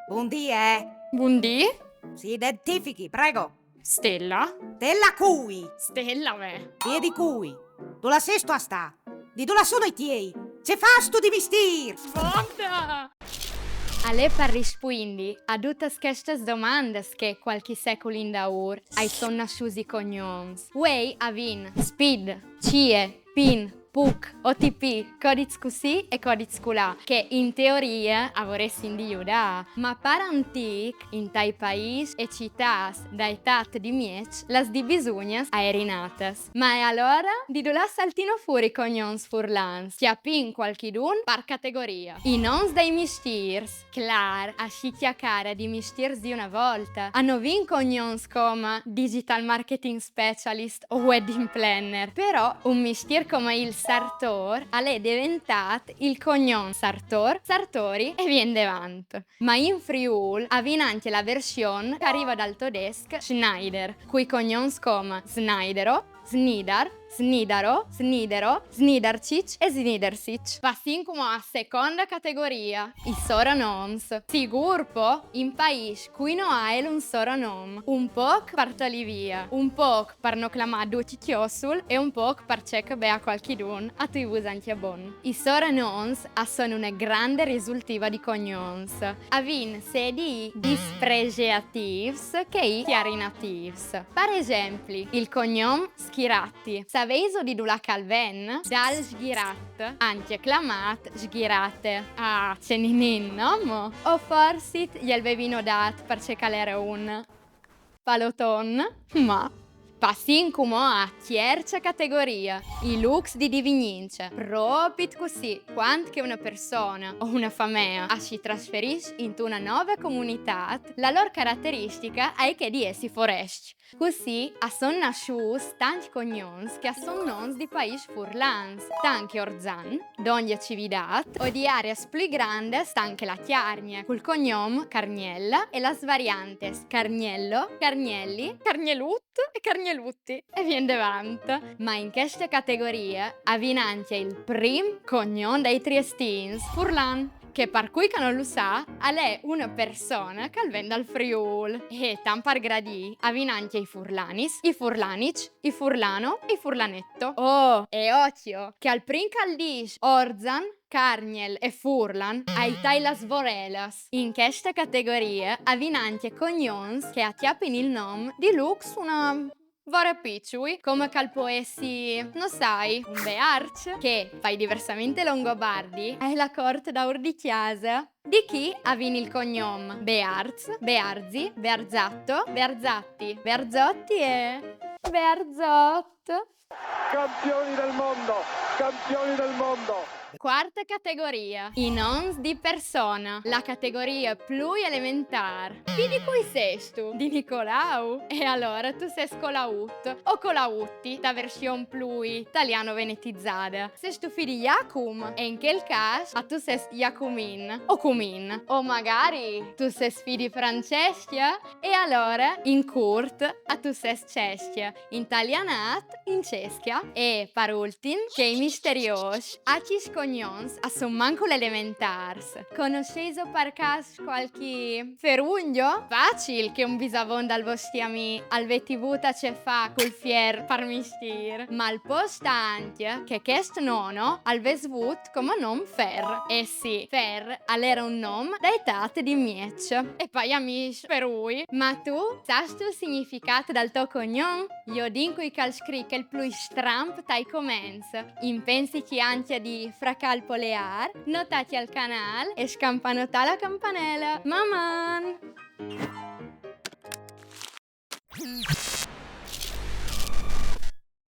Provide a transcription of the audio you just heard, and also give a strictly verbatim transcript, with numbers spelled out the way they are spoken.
Bundì, eh. Bundì? Si identifichi, prego. Stella? Stella cui? Stella, beh. E di cui? Dulà sestu a sta? Di dulà sono i tiei? Ce fastu di mistîr? Sfonda! Al è par rispuindi a dutas chestas domandas che cualchi secul indaûr a son nassûts i cognoms. Vuei a vin Spid, Cie, Pin, Puc, O T P, codiçs cussì e codiçs culà, che in teoria a voressin di judâ, ma par antîc, intai paîs e citâts da etât di mieç, las dibisugnas a jerin atas. Ma e alora? Di dulà saltino fûr i cognoms furlans? Cjapìn cualchidun par categoria. I noms dai mistîrs, clâr, a si cjacara di mistîrs di una volta, a no vin cognoms coma Digital Marketing Specialist o Wedding Planner, però un mistîr coma il Sartor al è deventât il cognom Sartor, Sartori e via indevant. Ma in Friûl a vin ancje la version che a riva dal todesc Schneider, cui cognoms coma Snaidero, Snidar, Snidaro, Snidero, Snidarcic e Snidersic. Passìn cumò a seconda categoria, i soronoms. Sigûr po, in paîs cui no aial un soronom, un pôc par toli via, un pôc par no clamâ ducj Cjossul e un pôc parcè che bee a cualchidun a tu i vûs ancje bon. I soronoms a son une grande risultiva di cognoms. A vin sedi i dispregiatîfs che i cjarinatîfs. Par esempli, il cognom Schirati. Saveiso di dulà che al ven? Dal sghirat, ancje clamât sghirate. Ah, ce ninin, no mo? O forsit jal vevino dât parcè che al jere un paloton, ma passìn cumò a tierce categoria, i lûcs di divignince. Propit cussì, cuant che una persona o una famea a si trasferìs intuna nove comunitât, la lôr carateristica a è chê di jessi forescj. Cussì a son nassûts tancj cognoms che a son noms di paîs furlans, tant che Orzan, dongje Cividât, o di areas plui grandes tant che la Cjargne, cul cognom Carniel e las variantes Carniello, Carnielli, Cargnelut e Cargnelutti e via indevant. Ma in cheste categorie a vin ancje il prin cognom dai triestins, furlan, che par cui che no lu sa, al è una persona che al ven dal Friûl. E tant par gradî a vin ancje i furlanis, i furlanic, i furlano e i furlanetto. Oh, e ocjo, che al prin che al dîs Orzan, Carniel e Furlan, a i tai las vorelas. In cheste categorie a vin ancje cognoms che a cjapin il nom di lûcs una vore piçui, come che al pò jessi, no sai, un Bearç, che, pai diversamente longobardi, a è la cort daûr di cjase. Di chi a vin il cognom Bearç, Bearzi, Bearzatto, Bearzatti, Bearzotti e Bearzot. Campioni del mondo, campioni del mondo. Cuarte categorie, i noms di persone, la categorie plui elementâr. Fi di cui sêstu? Di Nicolau? E alore tu sês Colaut, o Colautti, ta version plui taliano-venetizade. Sêstu fi di Jacum? E in chel câs a tu sês Jacumin, o Cumin. O magari tu sês fi di Francescje? E alore, in curt, a tu sês Cescje, in talianât, in Cescje. E, par ultin, chei misteriôs, acis cognoms a son mancul elementârs. Conossêso par câs cualchi Ferungjo? Facil che un bisavon dal vosti amì al veti vût a ce fâ cul fier par mistîr, ma al pò stâ ancje che chest nono al ves vût come nom Fer. Eh sì, Fer al jere un nom da etât di mieç. E pai amîs ferui. Ma tu, sâstu il significât dal to cognom? Jodìn cui che al scrît chel plui stramp tai coments. Impensichi ancje di fracâ il poleâr, notachi al canâl e scampanotâ la campanela. Maman!